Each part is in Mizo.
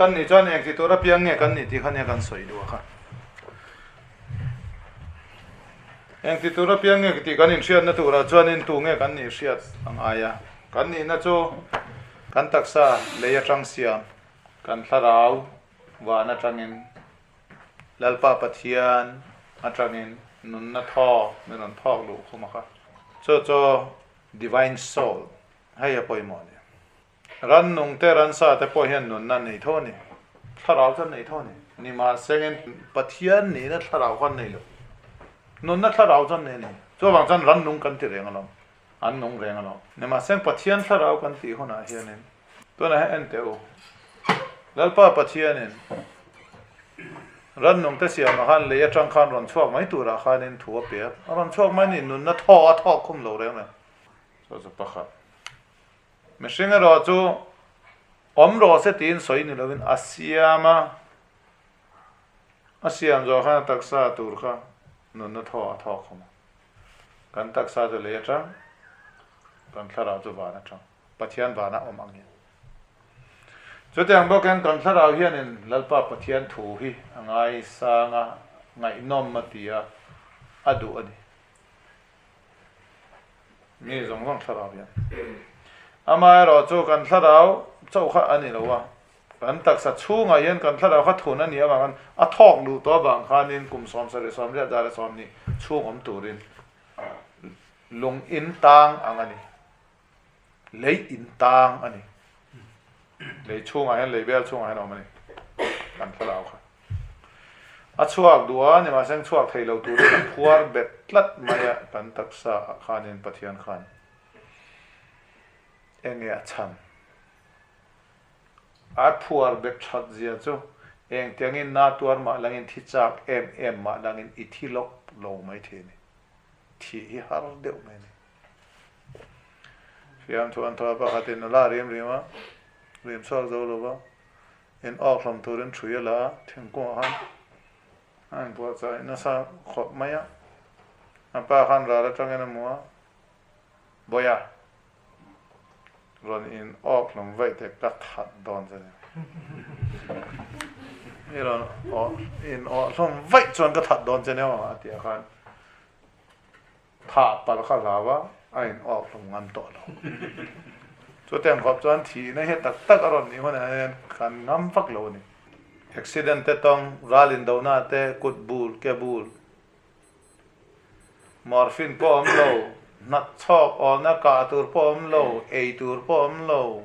kan nih chuan eng ti tur apiang nge kan nih tih kha nia kan sawi duh a kha. Eng ti tur apiang nge tih kan inhriatna turah chuanin tu nge kan nih hriat a ngai a. Kan nihna chu kan taksa lei atang siam, kan thlarau van atangin Lalpa Pathian atangin nunna thawk min rawn thawk luh khum a kha. Chu chu Divine Soul hei a pawimawh a ni. Rannung te ransa te pawh hian nunna an nei tho a ni. Thlarau chu an nei tho a ni. Nimahsengin Pathian nihna thlarau kha an nei lo. Nunna thlarau chu an nei a ni. Chuvang chuan rannung kan ti reng alawm. An nung reng alawm. Nimahseng Pathian thlarau kan tih hunah hianin tunah hian en teh u. Lalpa Pathianin rannung te siamah khan lei atang khan rawn chhuak mai turah khanin thu a pe a. A rawn chhuak mai ni nunna thaw a thawk khum lo reng reng. Chu chu pakhat. Mihring erawh chu awm rawh se tiin sawi ni lovin a siam a, a siam zawh khan a taksa tur kha nunna thaw a thawk khawm a. Kan taksa chu lei atang, kan thlarau chu van atang, Pathian vana awm ang hian. Chutiang bawkin kan thlarau hianin Lalpa Pathian thu hi a ngaisang a, ngaihnawm a ti a, a duh a ni. Mi zawng zawng thlarau hian. Amaherawh chu kan thlarau chauh kha a ni lo a, kan taksa chhungah hian kan thlarau kha thun a nih avangin a thawk luh tawh avang khanin kum 70 80 120 chhung awm turin lung in tang ang a ni. Lei in tang a ni. Lei chhungah hian, lei vel chhungah hian a awm a ni. Kan thlarau kha. A chhuak duh a, nimahse an chhuak thei lo turin a phuar bet tlat mai a, kan taksa ah khanin Pathian khan enge a chhan? A phuar bet that zia chu engtiangin na tuar mah langin thi chak em em mah langin i thi lawk lo mai thei a ni. Thih hi har deuh mai a ni. Fiamthu an thaw a, pakhatin a la rim rim a, rim chhuak zo lo va, in awk hlawm turin ṭhui a la a, thingkungah khan a inpuahchah nasa khawp mai a, a pa khan ral atangin a hmu a, Bawia, rawn in awk hlawm vaih teh ka that dawn che ni. I rawn in awk hlawm vaih chuan ka that dawn che ni aw, a ti a khan. Thah palh kha hlau a, a in awk hlum ngam tawh lo. Chutiang khawp chuan thihna hi tak tak a rawn nih hunah hian kan ngam vak lo a ni. Accident te tawng, ral indohna te, kut bul, ke bul, morphine pawh a awm lo, hnat chhawk awlna kah tur pawh a awm lo, ei tur pawh a awm lo.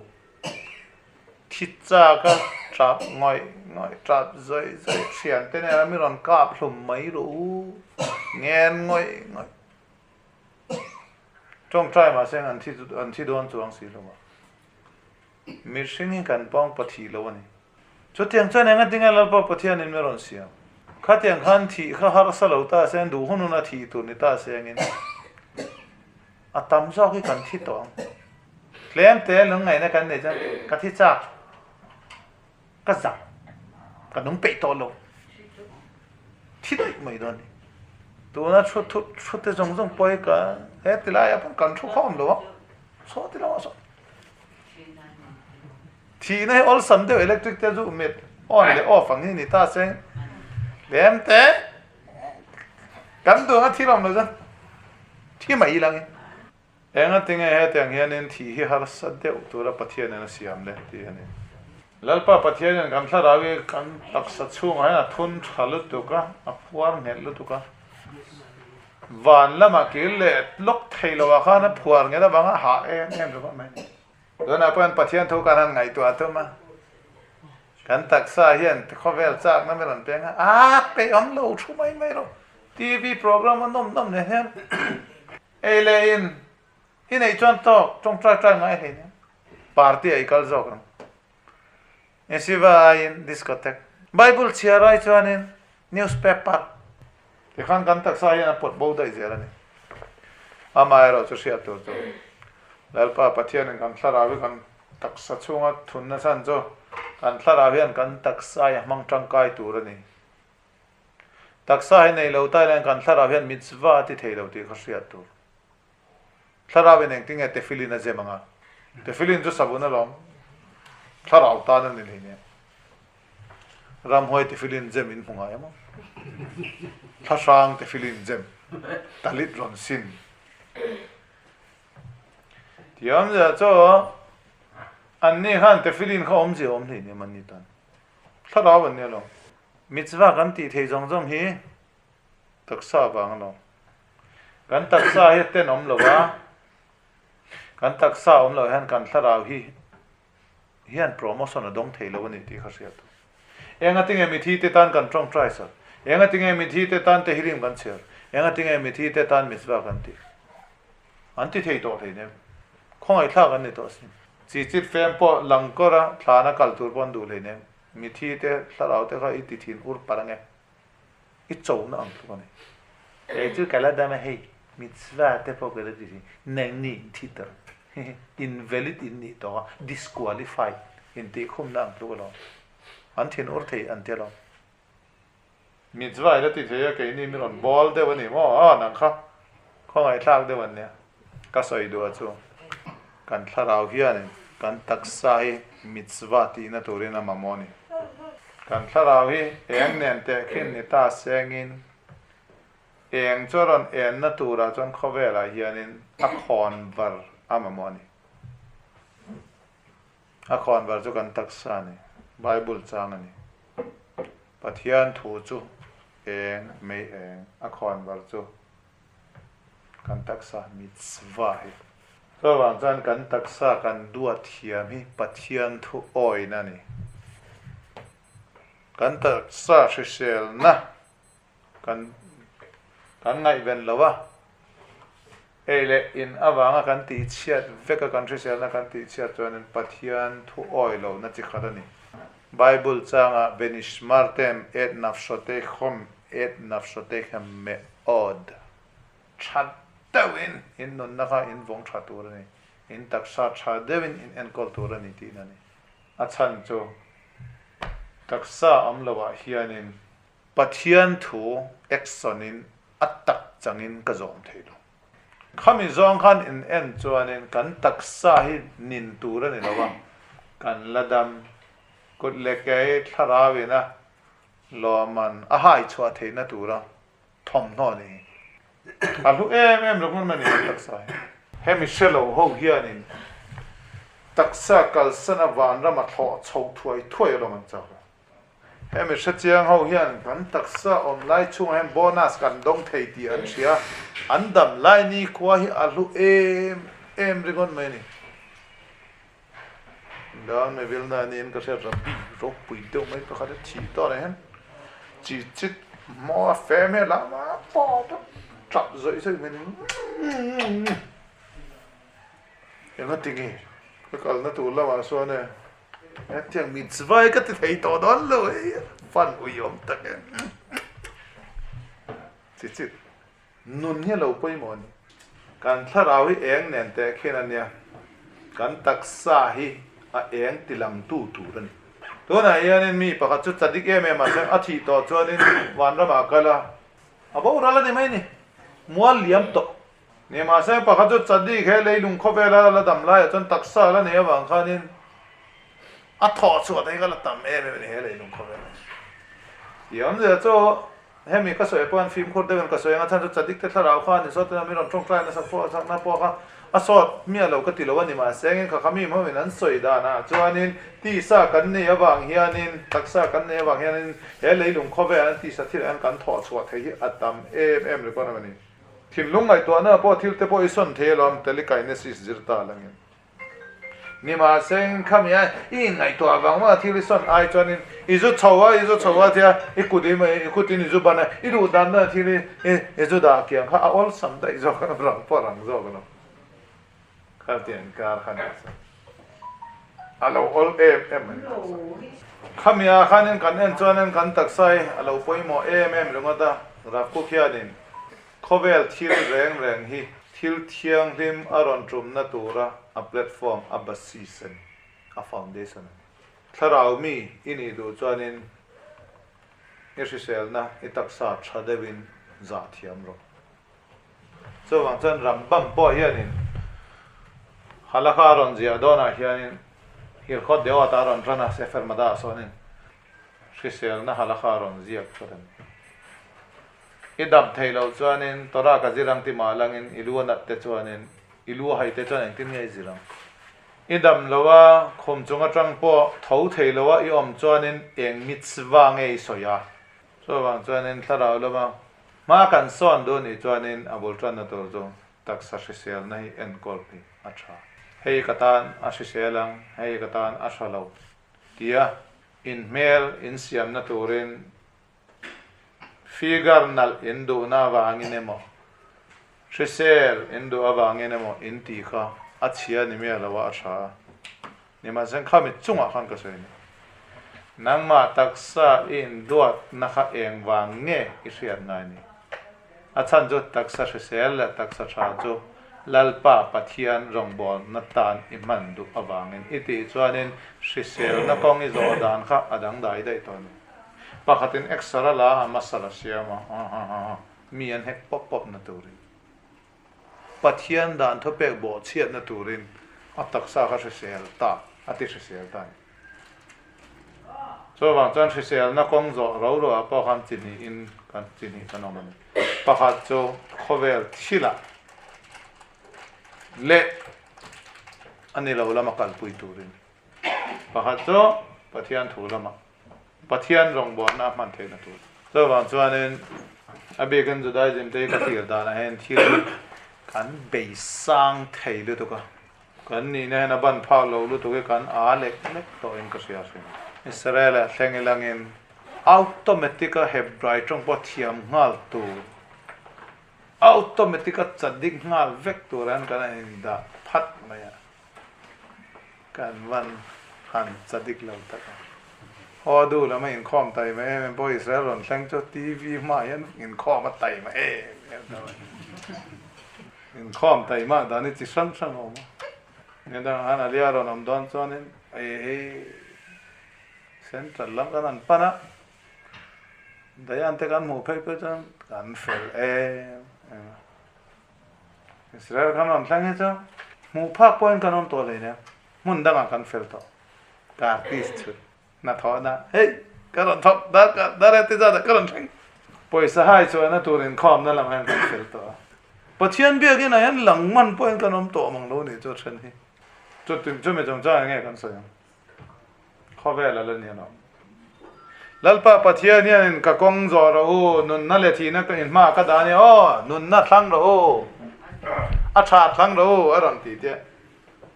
Thi chak a tap ngawih ngawih tap zawih zawih thian te nen mi rawn kap hlum mai rawh u ngen ngawih ngawih tawngtai mahse an thi an thi dawn chuang si lo a mihring hi kan pawng pathih lo a ni chutiang chuan eng atinge Lalpa Pathianin mi rawn siam khatiang khan thih kha harsa lo ta se duh hun hun a thih tur ni ta se angin A tam zawk hi kan thi tawh ang. Tlem te lungngaihna kan neih chuan ka thi chak, ka zak, ka nung peih tawh lo. Thi daih mai dawn a ni. Tuna thu thu thu te zawng zawng pawh hi ka he ti laiah pawh kan thu khawm lo a, saw ti lo a saw. Thihna hi awlsam deuh electric te chu met on leh off ang hi ni ta seng. Tlem te. Kan duang a thil awm lo chuan thi mai ila angin. Enga tinge hetiang hianin thih hi harsa deuh tura Pathianin a siam le tih a ni. Lalpa Pathianin kan thlarau hi kan taksa chhungah hian a thun tha lutuk a, a phuar nghet lutuk a. Van lamah kir leh lawk thei loah khan a phuar nghet avanga hah em em ringawt mai a ni. Tunah pawhin Pathian thu kan han ngaihtuah thum a, kan taksa hian khawvel chakna min rawn peng a, a peih awm lo thu mai mai rawh, TV program a nawm nawm nen hian ei leh in i neih chuan tawk tawngtai tai ngai hlei nen party ah i kal zawk ang, Yeshiva aiin discotheque, Bible chhiar ai chuanin newspaper tikhan kan taksa hian a pawt bo daih zel a ni. Amaherawh chu hriat tur chu Lalpa Pathianin kan thlarau hi kan taksa chhunga thunna chhan chu kan thlarau hian kan taksa hi a hmang tangkai tur a ni. Taksa hi nei lo ta hian kan thlarau hian mitzvah a ti thei lo tih kha hriat tur. Thlarau in engtin nge tefillin a zem anga? Tefillin chu savun alawm. Thlarau tan a ni hlei nen. Ramhuai tefillin gem in hmu ngai em ang? Thlahrang tefillin gem, talit rawn sin. Ti awmzia chu anni khan tefillin kha awmzia awm hlei nem anni tan. Thlarau an nia lo. Mitzvah kan tih theih zawng zawng hi taksa vang a lo. Kan taksa hi a tenawm lo a, kan taksa awm loh hian kan thlarau hi hian promotion a dawng thei lo a ni tih kha hriat tur. Enga tinge mithi te tan kan tawngtai sak? Enga tinge mithi te tan Tehillim kan chhiar? Enga tinge mithi te tan mitzvah kan tih? An ti thei tawh hleinem. Khawngaihthlak an ni tawh asin. Chichit fem pawh langkawr a thlana kal tur pawh an duh hleinem. Mithi te thlarau te kha i ti thin ur parh ange. I chona ang tluk a ni. Kei chu ka la dam a hei, mitzvah te pawh ka la ti thin, nangni in thi tawh, invalid in nih tawh a, disqualified in tih khumna ang tluk alawm. An thin ur thei an ti alawm. Mitzvah i la ti thei a, keini mi rawn bawl deuh a ni maw? Aw nang kha khawngaihthlak deuh an nia. Ka sawi duh a chu, kan thlarau hianin kan taksa hi mitzvah tihna turin a mamawh a ni. Kan thlarau hi eng nen tehkhin ni ta sengin, eng chu a rawn enna turah chuan khawvelah hianin a khawn var a mamawh a ni. A khawn var chu kan taksa a ni, Bible chang a ni. Pathian thu chu eng mei eng, a khawn var chu Kan taksa mitzvah hi. Chuvang chuan kan taksa kan duat thiam hi Pathian thu awina a ni. Kan taksa hriselna kan kan ngaihven lo a, ei leh in avanga kan tihchhiat veka kan hriselna kan tihchhiat chuanin Pathian thu awi lohna chi khat a ni. Bible changa Venishmartem et nafshoteikhom et nafshoteikham me'od. Tha deuhin in nunna kha in vawng tha tur a ni, in taksa tha deuhin in enkawl tur a ni tihna a ni. A chhan chu taksa awm loah hianin Pathian thu action-in a tak changin ka zawm thei lo. Khami zawng khan in en chuanin kan taksa hi nin tur a ni lo a, kan la dam kut leh kei thlarau ina lawman a hai chhuah theihna tura thawmhnaw ni a hlu em em lo hmun a ni kan taksa hi. Hemi hre lo ho hianin taksa kalsana vanrama thlawh chho thuai thuai alawm an chak a. Hemi hrechiang ho hian kan taksa awm lai chhungah hian bonus kan dawng thei tih an hria. An dam lai nikhua hi a hlu em em ringawt mai a ni. Dan mi vilna niin ka hriat rabbi ropui deuh mai pakhat a thih tawh reng hian chi chit maw a fem hi a lam a pawp a tap zawih zawih mai ni. Enga tinge ka kalna tur lamah sawn e hetiang mitzvah hi ka ti thei tawh dawn lo hei fan uiawm tak e chi chit Nun hi a lo pawimawh a ni. Kan thlarau hi eng nen teh khin a nia, kan taksa hi a eng tilangtu tur a ni. Tunah hianin mi pakhat chu chadik em em ah chuan a thih tawh chuanin vanramah a kal a, a boral a ni mai ni, mual liam tawh. Ni mahse pakhat chu chadik he leilung khawvela la dam laiah chuan taksa la nei avang khanin a thawh chhuah te hi kha la tam em em a ni he leilung khawvelah. Tih awmzia chu Hemi ka sawi pawh an fimkhur deuhin ka sawi ang a chhan chu Chadik te thlarau kha a ni sawt a, mi rawn tawngtai nasa pawh a chakna pawh kha a sawt miah lo ka ti lo a ni mahse engin kha kha mi hmawin an sawi danah chuanin tisa kan nei avang hianin taksa kan nei avang hianin he leilung khawvelah hian tisa thil hian kan thawh chhuah theih hi a tam em em rikawt a ni. Thinlung ngaihtuahna pawh thil te pawh i sawn thei alawm telekinesis zir ta langin. Nimahse, khami a i inngaihtuah avang vanga thil i sawn ai chuanin i zu chho a, i zu chho a tia i kut i i kutin i zu ban a, i duh dan dan thil i i zu dah kiang kha a awlsam daih zawk a, rang pawh rang zawk lo. Kha tiang kar kha ni chuan a lo awl em em mai taksa. Khami ah khanin kan en chuanin kan taksa hi a lo pawimawh em em ringawt a, Rakhuk hianin Khawvel thil reng reng hi thil thianghlim a rawn tumna tura a platform, a basis a ni, a foundation a ni. Thlarau mi i nih duh chuanin i hriselna, i taksa tha deuhin zah thiam rawh. Chuvang chuan Rambam pawh hianin Halakha a rawn ziah dawnah hianin Hilchot Deot a rawn tan a, Sefer Mada ah sawnin. hriselna halakha rawn ziak phawt a ni. I dam theih loh chuanin Torah ka zir ang ti mah langin i lu a nat te chuanin i lu a hai te chuan engtin nge i zir ang? I dam lo a, khum chung atang pawh tho thei lo a i awm chuanin eng mitzvah nge i sawi a? Chuvang chuanin thlarau lama hma kan sawn duh nih chuanin a bul tanna tur chu taksa hriselna hi enkawl hi a tha. Hei ka tan a hrisel ang, hei ka tan a tha lo tia inhmel insiamna turin Figure nalh in duhna avangin emaw, hrisel in duh avangin emaw in tih kha a chhia ni miah lo a, a tha a. Nimahse khami chungah khan ka sawi a ni. Nangmah taksa i induatna kha eng vang nge i hriat ngai ni? A chhan chu taksa hrisel leh taksa tha chu Lalpa Pathian rawngbawlna tan i hman duh avangin i tih chuanin hriselna kawng i zawh dan kha a dangdai daih tawh a ni. Pakhatin exer a la a, muscle a siam a, ha ha ha ha, mi an hek pawp pawp na turin, Pathian dan thupek bawhchhiat na turin a taksa kha hrisel ta, a ti hrisel ta a ni. Chuvang chuan hriselna kawng zawh ro ro ah pawh khan chi hnihin kan chi hnih kan awm a ni. Pakhat chu khawvel thilah leh a ni lo lama kalpui turin, pakhat chu Pathian thu lamah. Pathian rawngbawlna a hman theihna tur. Chuvang chuanin a bikin Judaism te hi ka thlir danah hian thil hi kan bei sang thei lutuk a, kan nihna hian a ban phak lo lutuk hi kan a lek lek tawhin ka hria hrim. Israel ah thleng ilangin automatic a Hebrai tawng pawh thiam nghal tur, automatic a chadik nghal vek tur hian kan indah phat mai a. Kan van han cha dik lo tak a. Haw duh lam a inkhawm taima em em pawh Israel rawn thleng chu TV hmaah hian inkhawm a taima em em ta mai. Inkhawm taima dan hi chi hrang hrang a awm a. Ni dangah khan Alia rawn awm dawn chuanin ei hei Central lam kan han pan a, Dayan te kan hmuh phei phei chuan kan fel em em a. Israel kan rawn thleng hi chu hmuh phak pawhin kan awm tawh hleinem, hmun dangah kan fel tawh. Ka artist chhut hnathawhna hei ka rawn thawk dar ka dar e ti zat ah ka rawn thleng. Pawisa hai chuanna tur inkhawmna lamah hian kan fel tawh a, Pathian biakin ah hian lang man pawhin kan awm tawh mang lo ni chu a then hi. Chumi chungchang eng nge kan sawi ang? Khawvel a la ni alawm. Lalpa Pathian hianin ka kawng zawh rawh u, nunna leh thihna ka inhmaah ka dah a nia, aw, nunna thlang rawh u, a tha thlang rawh u a rawn ti teh.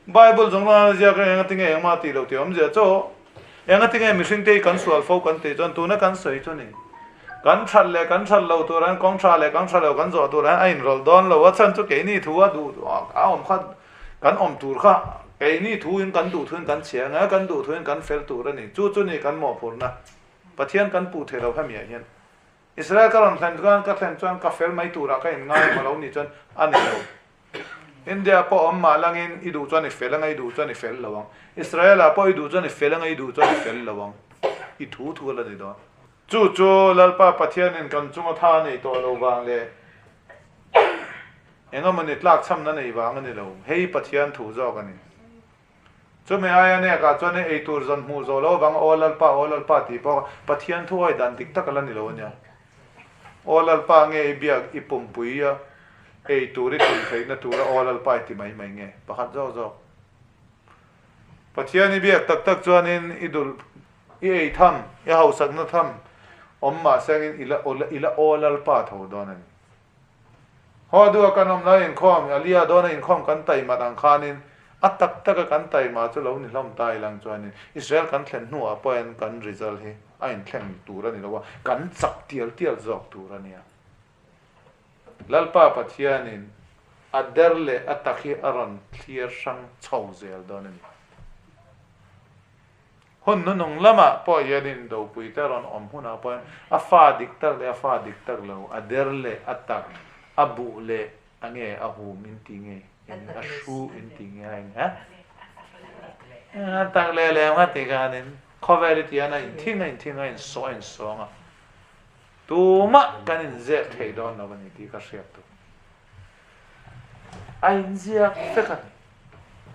Bible zawng zawng a ziak a, enga tinge engmah tih loh tih awmzia chu, enga tinge mihring te hi kan sual fo kan tih chuan tuna kan sawi chu ni. Kan that leh kan that lo tur hian kawng tha leh kawng tha lo kan zawh tur hian a inrawlh dawn lo a, chhan chu keini thu a duh a awm kha Kan awm tur kha keini thuin kan duh thuin kan chhia anga kan duh thuin kan fel tur a ni. Chu chu ni kan mawhphurhna. Pathian kan puh thei lo hemiah hian. Israel ka rawn thlen chuan ka thlen chuan ka fel mai turah ka inngai emaw lo nih chuan a ni lo. India pawh awm mah langin i duh chuan i fel anga i duh chuan i fel lo ang. Israel ah pawh i duh chuan i fel anga i duh chuan i fel lo ang. I thu thu a la ni dawn. Chu chu Lalpa Pathianin kan chunga tha a nei tawh lo vang leh engemawni tlakchhamna nei vang a ni lo, hei Pathian thu zawk a ni. Chumi aia nekah chuan ei tur zawn hmuh zawh lo vang Aw Lalpa, Aw Lalpa tih pawh Pathian thu awi dan dik tak a la ni lo a nia. Aw Lalpa nge i biak i pumpui a ei tur i tum theihna tura Aw Lalpa i ti mai mai nge? Pakhat zawk zawk. Pathian i biak tak tak chuanin i dul I ei tham, i hausakna tham awm mah sengin i la i la aw Lalpa tho dawn a ni. Haw duha kan awm lai inkhawm, a lia dawna inkhawm kan taimat ang khanin a tak taka kan taima chu lo ni hlawm ta ilang chuanin Israel kan thlen hnuah pawhin kan result hi a inthleng tur a ni lo a, kan chak tial tial zawk tur a nia. Lalpa Pathianin a der leh a tak hi a rawn thlir hrang chho zel dawn a ni. Hun nunung lamah pawh hianin dopui te rawn awm hunah pawh hian a fa dik tak leh a fa dik tak lo, a der leh a tak, a buh leh a nge a hum in ti nge, eng a hru in ti nge a eng he? A tak leh lem kha ti khanin khawvel i tian a inthing a inthing a insawh a insawng a, tumah kan inzep thei dawn lo a ni tih ka hriat tur. A inziak vek a ni.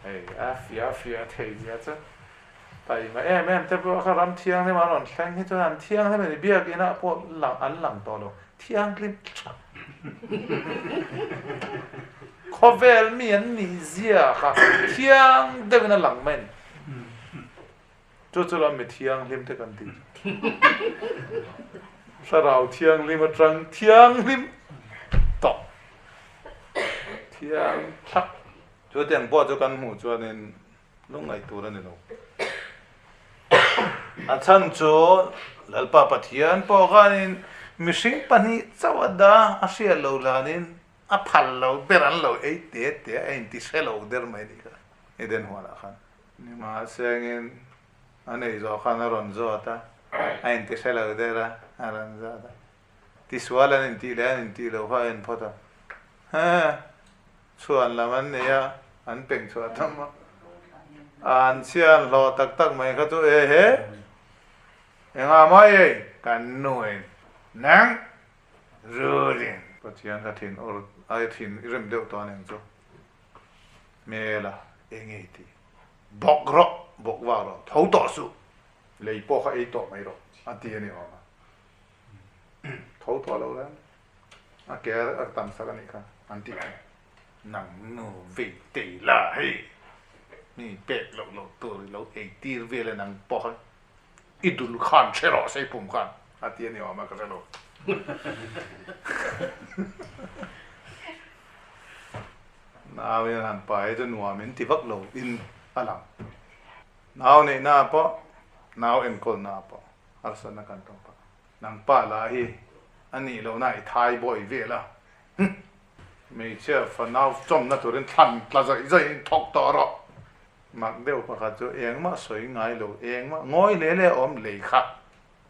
Hei a fiah fiah thei zia chu. Taima em em te pawh kha ram thianghlim an rawn thleng hi chuan an thianghlim a ni, biakinah pawh lang an lang tawh lo, thianghlim tha khawvel mi an nih zia kha thiang deuhin a lang mai a ni. Chu chu lam mi thianghlim te kan tih chu. Thlarau thianghlim atang thianghlim tawh thiang thlak. Chu tiang pawh chu kan hmuh chuanin Lungngaih tur a ni lo. A chhan chu Lalpa Pathian pawh khanin mihring pahnih chauh a dah a hriat lo lanin a phal lo ber an lo ei te te a inti hre lo der mai nih kha Eden huanah khan. Nimahsengin a neih zawh khan a rawn zawt a, a inti hre lo der a, a rawn zawt a. Tisual an intih leh an intih loh kha a en phawt a. He! Chhuan lam an nei a, an peng chhuah tham a. An chhian hlawh tak tak mai kha chu e he! Engah mai ei kan nuin nang rulin. Pathian kha thin ur ai thin i rem deuh tawh a ning chu. Hmel a, eng ei ti? Bawk rawh, bawk vak rawh, tho tawh suh, lei pawh kha ei tawh mai rawh a ti a ni awm a. Tho tawh lo reng. A ke a tam sak a nih kha an tih kha. Nang nu vei tei la hei mi pek loh loh tur i lo ei tir vel e nang pawh kha i dul khan hre rawh se i pum khan a ti a ni awm a ka hre lo. Nau in han pai chu nuam in ti vak lo in a lang. Nau neihna pawh nau enkawlna pawh harsatna kan tawk a. Nang pa lah hi a nih lohna i thai bawi vel a, hum! Hmeichhia fanau chawmna turin thlan tla zawih zawihin thawk tawh rawh. Mak deuh pakhat chu engmah sawi ngai lo, engmah ngawi hle hle awm lei kha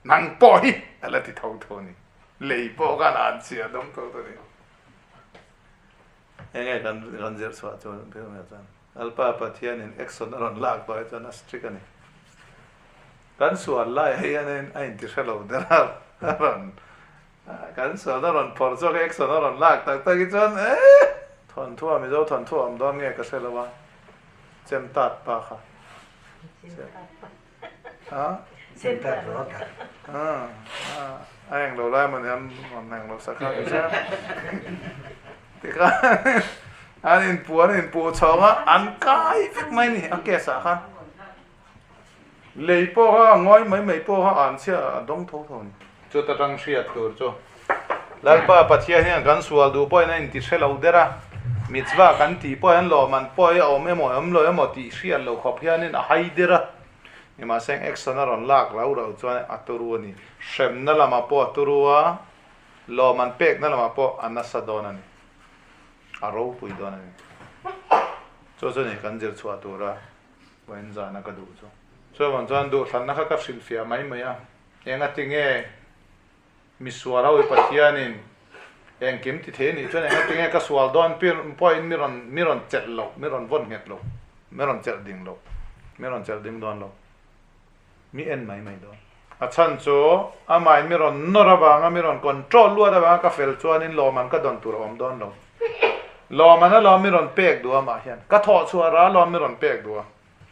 nang pawh hi a la ti tho tho a ni. Lei pawh khan a an chhia dawng tho tho a ni. Enge kan rawn zir chhuah chu chuan Lalpa Pathianin action a rawn lak tawh hi chuan a strict a ni. Kan sual lai hianin a inti hre lo der a, a rawn kan sualna rawn phawrh chhuak a action a rawn lak tak tak hi chuan eh! Thawnthu a Mizo thawnthu a awm dawn nge ka hre lo a, chem tat pa kha. Ha? Chem tat rawh ta. A eng lo lai mawni an rawn eng lo sak kha ka hria. Tikhan an inpuh an inpuh chhawng a, an kai vek mai a ni a case ah khan. Lei pawh kha a ngawi mai mai pawh kha an chhia a dawng tho tho a ni. Chuta tang hriat tur chu Lalpa Pathian hian kan sual duh pawhin a inti hre lo der a, mitzvah kan tih pawh hian lawmman pawh hi a awm emaw awm lo emaw tih hriat lo khawp hianin a hai der a. Nimahse action a rawn lak rau rau chuan a turu a ni. Hremna lamah pawh a turu a, lawmman pekna lamah pawh a nasa dawn a ni. A ropui dawn a ni. Chu chu ni kan zir chhuah tura Vawiin zana ka duh chu. Chuvang chuan duhthlanna kha ka hrilhfiah mai mai a, engati nge misual ho hi Pathianin engkim ti thei a nih chuan engati nge ka sual dawn pawhin mi rawn mi rawn chelh loh, mi rawn vawn nghet loh, mi rawn chelh ding loh, mi rawn chelh ding dawn lo, mi en mai mai dawn. A chhan chu amahin mi rawn nawr avanga mi rawn control luat avanga ka fel chuanin lawmman ka dawn tur a awm dawn lo. Lawmman alawm mi rawn pek duh amah hian ka thawh chhuah ra alawm mi rawn pek duh a.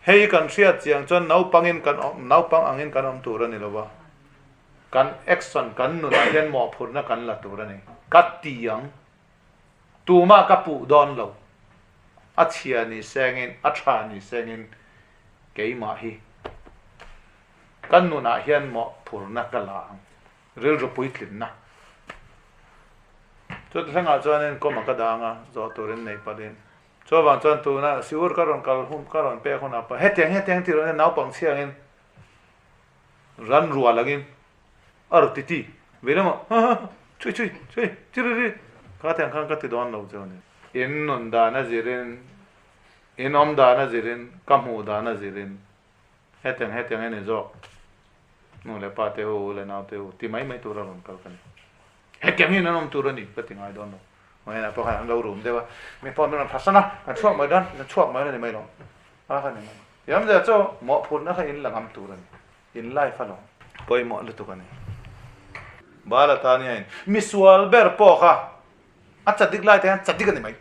Hei kan hriat chiang chuan naupangin kan awm naupang angin kan awm tur a ni lo va, kan action kan nunah hian mawhphurhna kan la tur a ni. Ka ti ang. Tumah ka puh dawn lo. A chhia ni sengin, a tha ni sengin keimah hi ka nunah hian mawhphurhna ka la ang. Rilru puitlinna. Chuti thlengah chuanin kawma ka dang a, zawh turin neih palhin. Chuvang chuan tuna siur ka rawn kal hun, ka rawn pek hunah pawh hetiang hetiang tih rawh naupang chhiangin ran rual angin a rawn ti ti ve lem a, ha ha ha, chhui chhui chhui, chi ri ri, kha tiang khan ka ti dawn lo chu a ni. In nun dan a zirin, in awm dan a zirin, ka hmuh dan a zirin Hetiang hetiang en i zawk nu leh pa te u leh nau te u ti mai mai tur a rawn kal ka ni. Hetiang hian an awm tur a ni ka ti ngai dawn lo. Hmeichhia pawh khan an lo rum deuh a, mi pawh min rawn thasan a, kan chhuak mai dawn, kan chhuak mai a ni mai lo. A kha ni mai. Tiamzia chu mawhphurhna kha in la ngam tur a ni. In life a lo pawimawh lutuk a ni. Bala tan hian misual ber pawh kha a chadik lai te hian chadik a ni mai.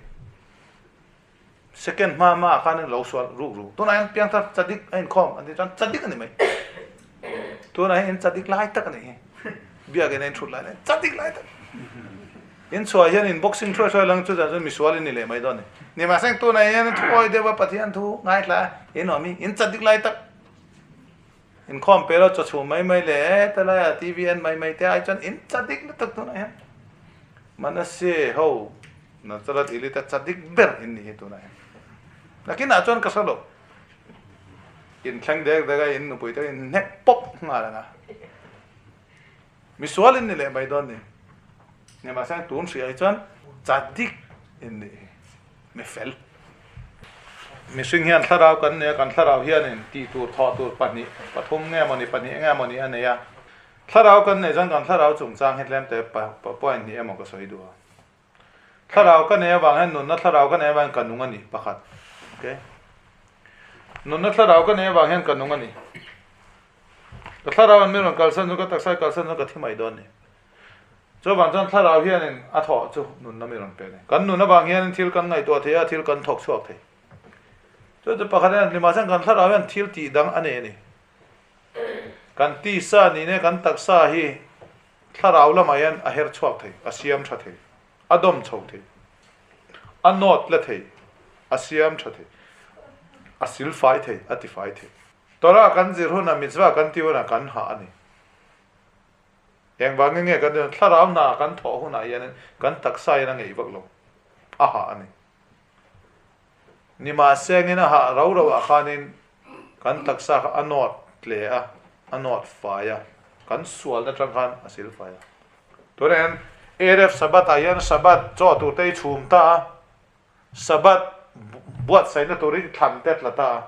Second hma hma ah khan lo sual ruk ruk. Tunah hian piangthar chadik a inkhawm an tih chuan chadik a ni mai. Tunah hian in chadik lai tak a nih hi. Biakin a inthut lai hian chadik lai tak. In chhuah hian in boxing thuai thuai lang chu zan chuan misual in ni leh mai dawn a ni. Nimahse tunah hian thuawi deuh a Pathian thu ngaithla in awm hi in chadik lai tak. Inkhawm pe lo chaw chhum mai mai leh heta laia TV en mai mai te ai chuan in chadik lutuk tunah hian Manase ho Nazareth Ilita chadik ber in ni hi tunah hian. Nakinah chuan ka hre lo. In thleng dek dek a in nupui te in hnek pawp nghal ang a. Misual in ni leh mai dawn ni. Nimahse tun hriah hi chuan chadik in ni hi. Mi fel. Mihring hian thlarau kan nei a, kan thlarau hianin tih tur, thawh tur pahnih, pathum nge mawni, pahnih nge mawni a nei a. Thlarau kan nei chuan kan thlarau chungchang hi tlem te point hnih emaw ka sawi duh a. Thlarau ka nei avang hian nunna thlarau ka nei avang hian ka nung a ni, pakhat. Okay. Nunna thlarau ka nei avang hian ka nung a ni. Ka thlarau an mi rawn kalsan chu ka taksa kalsan chu ka thi mai dawn a ni. Chuvang chuan thlarau hianin a thawh chu nunna mi rawn pe a ni. Kan nun avang hianin thil kan ngaihtuah thei a, thil kan thawk chhuak thei. Chu chu pakhat hian hlima chuan kan thlarau hian thil tih dang a nei a ni. Kan tisa nih nge kan taksa hi thlarau lamah hian a her chhuak thei, a siam tha thei, a dawm chho thei, a nawt la thei, a siam tha thei, a silfai thei, a tifai thei. Torah kan zir hunah, mitzvah kan tih hunah kan hah a ni. Engvangin nge kan tih thlarau hna kan thawh hunah hianin kan taksa hian a ngeih vak lo, a hah a ni. Nimahsengin a hah rau rauah khanin kan taksa kha a nawt tle a, a nawt fai a, kan sualna atang khan a sil fai a. Tunah hian Erev Sabbath ah hian Sabbath chaw tur te i chhum ta a, Sabbath buatsaihna tur i thlan te a tla ta a,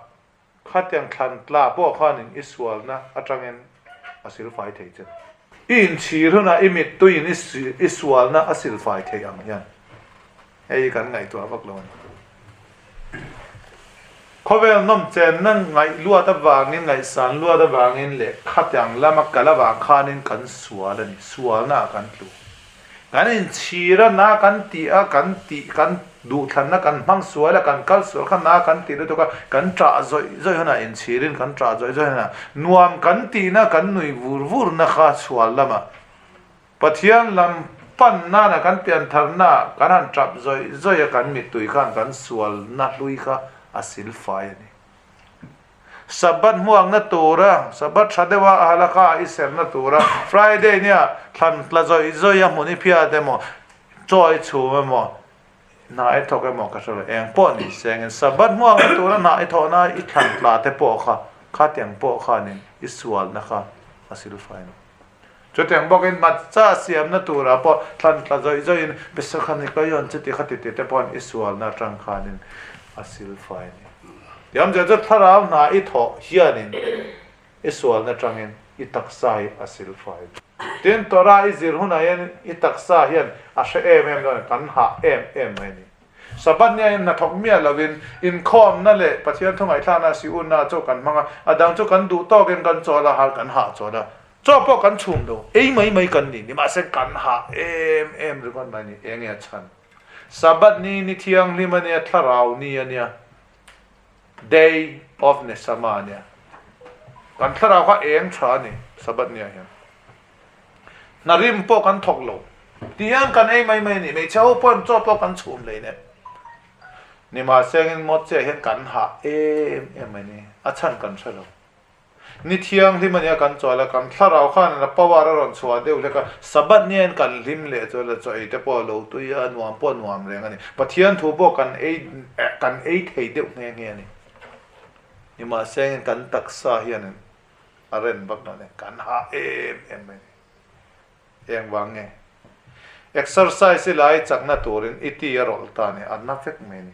Khatiang thlan tla pawh khanin i sualna atangin a silfai thei che. I inchhir hunah i mittuiin i sualna a silfai thei ang hian hei hi kan ngaihtuah vak lo a ni. Khawvel nawm chenna ngaih luat avangin, ngaihsan luat avangin leh khatiang lama kal avang khanin kan sual a ni, sualna ah kan tlu. Kan inchhir a na kan tih a, kan tih, kan duhthlanna kan hmang sual a, kan kal sual kha na kan tih lutuk a, kan ṭah zawih zawih hunah inchhirin kan ṭah zawih zawih hunah nuam kan tihna kan nui vur vurna kha chhual lamah Pathian lam pan nana kan piantharna kan han ṭap zawih zawih a, kan mittui khan kan sualna hlui kha a silfai a ni. Sabbath hmuakna tura, Sabbath tha deuha a halakha i serhna tura, Friday nia thlan tla zawih zawih a hmun i phiat emaw, chaw i chhum emaw, hna i thawk emaw ka hre lo, eng pawh ni sengin Sabbath hmuakna tura hna i thawhna i thlan tla te pawh kha, khatiang pawh khanin i sualna kha a silfai a ni. Chutiang bawkin matzah siamna turah pawh thlan tla zawih zawihin Pesach kha ni ka yawn chuti khati ti te pawhin i sualna atang khanin a silfai a ni. Tiamzia chu thlarau hna i thawh hianin i sualna atangin i taksa hi a silfai a ni. Tin, Torah i zir hunah hian i taksa hian a hre em em dawn a, kan hah em em mai a ni. Sabbath nia hian hnathawk miah lovin inkhawmna leh Pathian thu ngaihthlakna siunna chu kan hmang a, a dang chu kan duh tawkin kan chawl a, har kan hahchawl a, chaw pawh kan chhum lo, ei mai mai kan ni, nimahse kan hah em em ringawt mai a ni, enge a chhan? Sabbath ni ni thianghlim a nia, thlarau ni a nia, Day of Nesama a nia, kan thlarau kha eng tha a ni Sabbath nia hian. Hna rim pawh kan thawk lo. Ti hian kan ei mai mai a ni. Hmeichhe ho pawhin chaw pawh kan chhum lei nen. Nimahsengin Mawtche hian kan hah em em mai ni. A chhan kan hre lo. Ni thianghlim a nia kan chawl a, kan thlarau khan a power a rawn chhuah deuh hlek a, Sabbath nia hian kan hlim leh chuan la chaw ei te pawh a lo tui a, a nuam pawh a nuam reng a ni. Pathian thu pawh kan ei kan ei thei deuh nghe nghe a ni. Nimahsengin kan taksa hian A ren vak lo nen kan hah em em mai ni. Eng vang nge? Exercise i lai chakna turin i ti a rawlh ta ni, a na vek mai ni.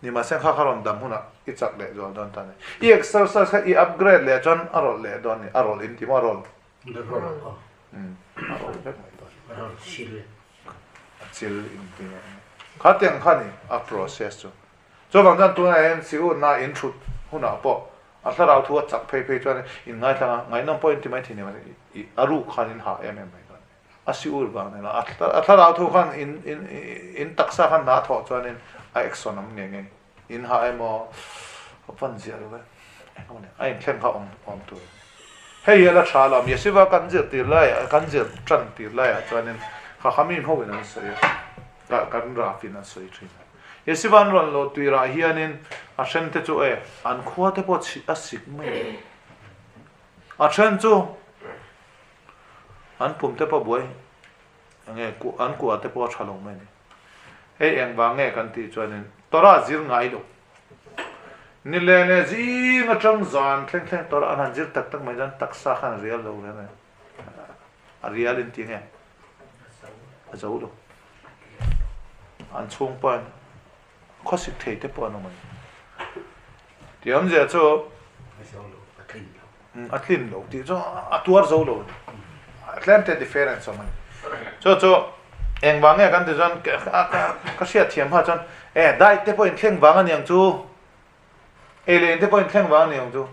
Nimahse kha kha rawn dam hunah i chak leh zual dawn ta ni. I exercise kha i upgrade leh chuan a rawlh leh dawn ni, a rawlh in ti maw a rawlh? A rawlh aw. A rawlh vek mai dawn. A rawlh chil. A chil in ti mai. Khatiang kha ni a process chu. Chuvang chuan tunah hian Siutna in thut hunah pawh a thlarau thu a chak phei phei chuan in ngaithlang a, ngaihnawm pawh in ti mai thei ni mahse i a ruk khan in hah em em mai dawn a ni. A Siut vang nilo a thlarau thu khan in in in taksa khan hna a thawh chuanin a action awm ngei ngei. In hah emaw a van ziah lo e, engemaw ni a inthleng kha awm awm tur a ni. Hei hi a la tha alawm, Yeshiva kan zir tir laiah kan zir tan tir laiah chuanin Chachamim hoin an sawi a, ka kan Rav-in a sawi thin a. Yeshiva an rawn lawh tuirah hianin a then te chu e an khua te pawh chhi a sik mai a, a then chu an pum te pawh buai Enge an kua te pawh a tha lo mai a ni. Hei engvang nge kan tih chuanin Torah zir ngai lo. Ni leh leh zing atang zan thleng thleng Torah an han zir tak tak mai chuan taksa khan a rial lo reng e. A rial in ti nge? A zo lo. An chhung pawhin khawsik thei te pawh an awm a ni. Tih awmzia chu a tlin lo tih chu a tuar zo lo a ni. Tlem te difference awm a ni. Chu chu engvang nge kan ti chuan ka hriat thiam hma chuan e diet te pawh inthleng vang a ni ang chu, ei leh in te pawh inthleng vang a ni ang chu.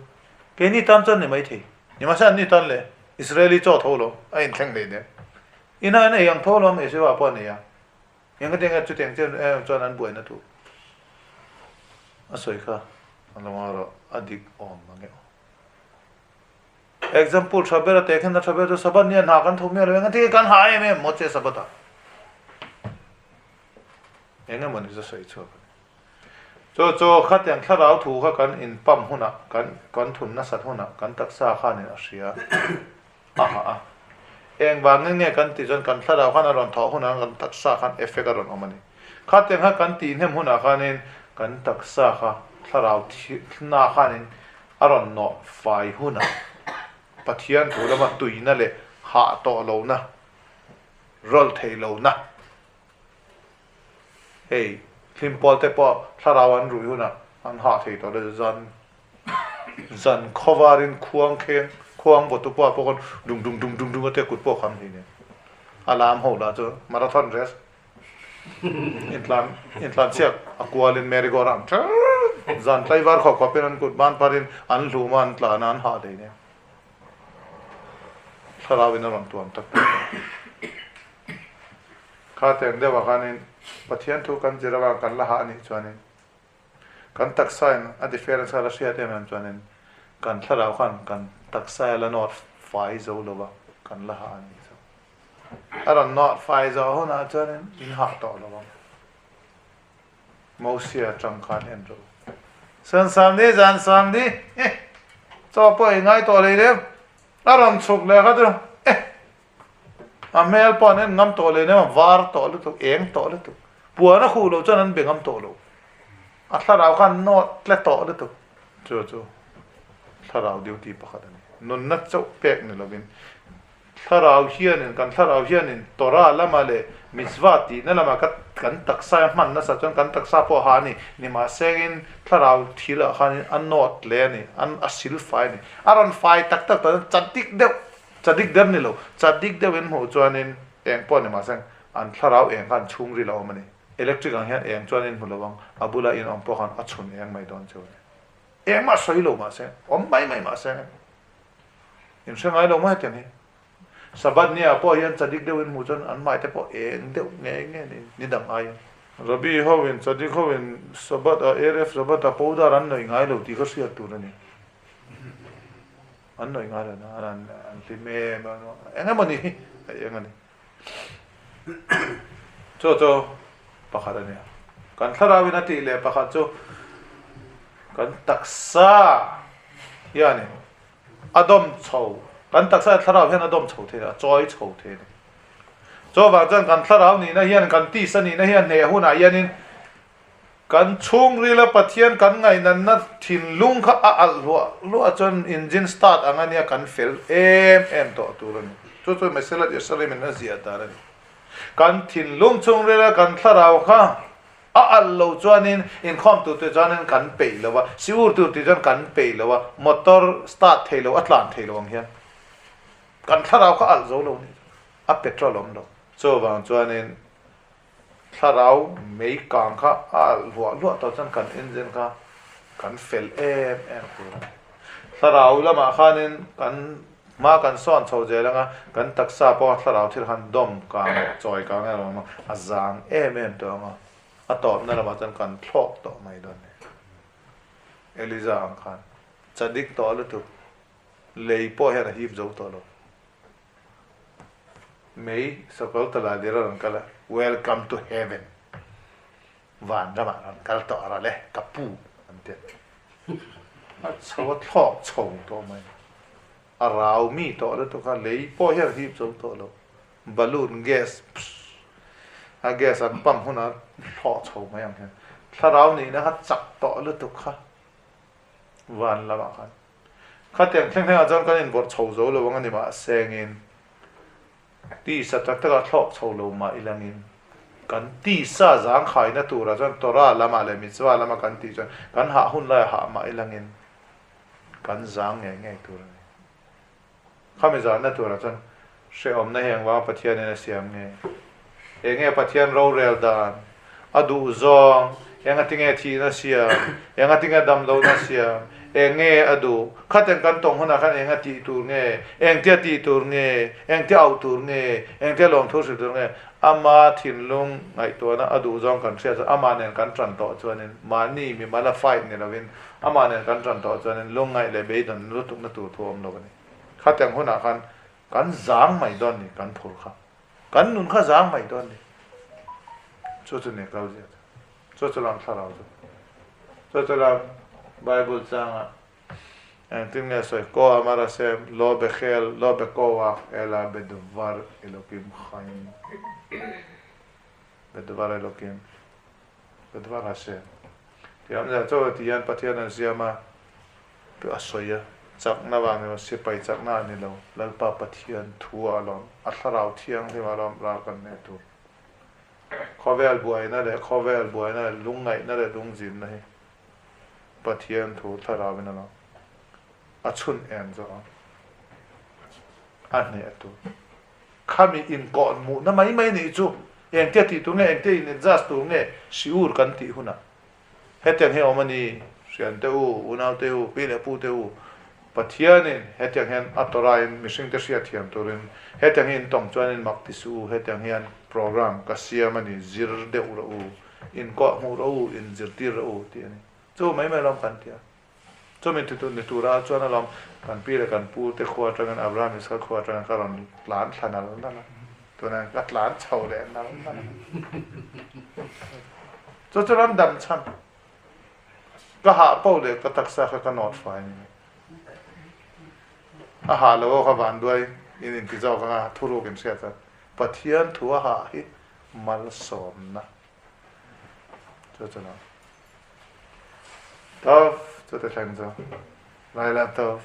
Keini tan chuan ni maithei. Nimahse an ni tan le Israeli chaw tho lo a inthleng daih daih. Inah an ei ang tho lo a Israel pawh a nei a. Engati nge chutiang chian em chuan an buaina thu a sawi kha a lo ngai rawh, a dik awm mang e aw. Example tha ber a teh khin a tha ber chu Sabbath nia hna kan tho miah lo, engati nge kan ha em em maw che Sabbath ah? Engemaw ni chu sawi chhuak a ni. Chu chu khatiang thlarau thu kha kan inpump hunah, kan kan thun nasat hunah kan taksa khanin a hria. A ha a. Eng vangin nge kan tih chuan kan thlarau khan a rawn thawh hunah kan taksa khan effect a rawn awm a ni. Khatiang kha kan tih hnem hunah khanin kan taksa kha thlarau thihna khanin a rawn nawh fai hunah Pathian thu lama tuina leh hah tawh lohna, rawlh theih lohna, Hei, hlim pawl te pawh thlarau an rui hunah an hah thei tawh le, zan zan khawvarin khuang kheng, khuang vawtu pawh ah pawh khawn dung dung dung dung dung a tia kut pawh kham thei nen. A lam ho lah chu marathon race intlan intlan chhiak a kualin merry go round ṭher zan tlaivar khawp khawpin an kut ban pharin an hlum a an tlan a an hah thei nen. Thlarau in a rawn tuam tak tak a. Kha teng deuhah khanin Pathian thu kan zir avang kan la hah anih chuanin kan taksa in a difference kha la hriat em em chuanin kan thlarau khan kan taksa a la nawt fai zo lova kan la hah anih chu. A rawn nawt fai zawh hunah chuanin in hah tawh lo ang. Mosia atang khan en rawh u. San Samdi, Zan Samdi, eh, chaw pawh ei ngai tawh lei lem. A rawn chhuk leh kha chu, eh, a hmel pawh an en ngam tawh lei lem, a var tawh lutuk, eng tawh lutuk. Puan a khuh loh chuan an be ngam tawh lo. A thlarau khan nawt tle tawh lutuk. Chu chu thlarau duty pakhat a ni. Nunna chauh pek ni lovin Thlarau hianin, kan thlarau hianin Torah lama leh mitzvah tihna lama ka kan taksa a hman nasa chuan kan taksa pawh a ha a ni. Nimahsengin thlarau thilah khanin a nawt hle a ni, an a sil fai a ni. A rawn fai tak tak tawh chuan chadik deuh, chadik der ni lo, chadik deuhin hmuh chuanin eng pawh nimahseng an thlarau eng kha an chhungril a awm a ni. Electric ang hian eng chuan in hmu lo ang, a bula in awm pawh khan a chhun eng mai dawn cheu a ni. Engmah sawi lo mahse, awm mai mai mahse. In hre ngai lo mai hetiang hi. Sabbath ni ah pawh hian chadik deuh in hmuh chuan an hmai te pawh eng deuh nge nge ni ni dang ai in. Rabbi ho in chadik ho in Sabbath ah Erev Sabbath ah powder an nawih ngai lo tih ka hriat tur a ni. An nawih ngai lo na an an hlim em a eng emaw ni hi a eng a ni. Chu chu pakhat a nia. Kan thlarau in a tih leh pakhat chu kan taksa hianin a dawm chho, kan taksa thlarau hian a dawm chho thei a, a chawi chho thei a ni. Chuvang chuan kan thlarau nihna hian kan tisa nihna hian hneh hunah hianin kan chhungrila Pathian kan ngaihnanna thinlung kha a alh hluah hluah chuan engine start ang a nia kan fel em em tawh tur a ni. Chu chu Mesilat Yesharim in a ziah dan a ni. Kan thinlung chhungrila kan thlarau kha A alh lo chuanin inkhawm tur te chuanin kan peih lo a, siur tur tih chuan kan peih lo a, motor start thei lo, a tlan thei lo ang hian kan thlarau kha alh zo lo nih chu, a petrol awm lo. Chuvang chuanin thlarau mei kang kha a alh hluah hluah tawh chuan kan engine kha kan fel em em tur a ni. Thlarau lamah khanin kan Hma kan sawn chho zel anga kan taksa pawh thlarau thil khan dawm kang leh chawi kang erawh a zang em em tawh ang a, a tawpna lamah chuan kan thlawk tawh mai dawn a ni. Eliza ang khan chadik tawh lutuk lei pawh hian a hip zo tawh lo. Mei sakawr tala lir a rawn kal a, Welcome to heaven, van ramah rawn kal tawh rawh le ka pu an ti a. A chho a thlawk chho tawh mai. A rau mi tawh lutuk a, lei pawh hian a hip zo tawh lo. Balloon gas pss a gas an pump hunah thlawh chho mai ang hian thlarau nihna kha chak tawh lutuk kha van lamah khan khatiang thleng thlengah chuan kan invawrh chho zo lo ang a ni mahse engin tisa tak takah thlawk chho lo mah ilangin kan tisa zangkhaina turah chuan Torah lamah leh mitzvah lamah kan tih chuan kan hah hun laiah hah mah ilangin kan zang ngei ngei tur a ni. Khami zahna turah chuan hrehawmna hi engvanga Pathianin a siam nge? Enge Pathian rorel dan? A duh zawng? Engatinge thihna siam? Engatinge damlohna siam? Enge a duh? Khateng kan tawng hunah khan enga tih tur nge? Engtia tih tur nge? Engtia auh tur nge? Engtia lawmthu hrilh tur nge? Ama thinlung ngaihtuahna a duh zawng kan hriat chuan amah nen kan tan tawh chuanin mahni mimala fight ni lovin Amah nen kan tan tawh chuanin lungngaih leh beidawn lutukna tur thu a awm lo a ni. Khatiang hunah khan kan zang mai dawn ni, kan phur kha. Kan nun kha zang mai dawn ni. Chu chu ni kal zia chu. Chu chu lam thlarau chu. Chu chu lam Bible changa engtin nge sawi ko amar Hashem lo bechel lo bekoach ela bedvar Elokim chaim. Bedvar Elokim. Bedvar Hashem. Tiang zia chaw ti hian Pathian an siam a, a sawi a, chakna vang ni lo, sipai chakna a ni lo, Lalpa Pathian thu ah alawm, a thlarau thianghlim ah alawm ral kan neih tur. Khawvel buaina leh khawvel buaina leh lungngaihna leh lungzinna hi Pathian thu thlarau in alawm a chhun em zawk ang, a hneh tur. Khami inkawn muhna mai mai nih chu engtia tih tur nge, engtia in adjust tur nge siur kan tih hunah hetiang hi a awm a ni, hriante u, unaute u, pi leh pute u, Pathianin hetiang hian a tawraiin mihringte hriatthiam turin hetiang hi in tawng chuanin mak ti suh u, hetiang hian program ka siam a ni, zir deuh rawh u, inkawh hmuh rawh u, inzirtir rawh u tih a ni. Chu mai mai lawm kan ti a. Chumi ni tura chuan alawm kan pi leh kan pu te khua atangin Abraham Isaka khua atangin ka rawn tlan thla nal nal a, tunah ka tlan chho leh nal nal a. Chu chu ram dam chhan ka hah poh leh ka taksa kha ka nawt fai ni mai. A hah lo aw ka vanduai in inti zawk anga thuruk in hriat chuan Pathian thu a hah hi malsawmna chu chu lo. Tawp chu ti thleng chu Laila tawp.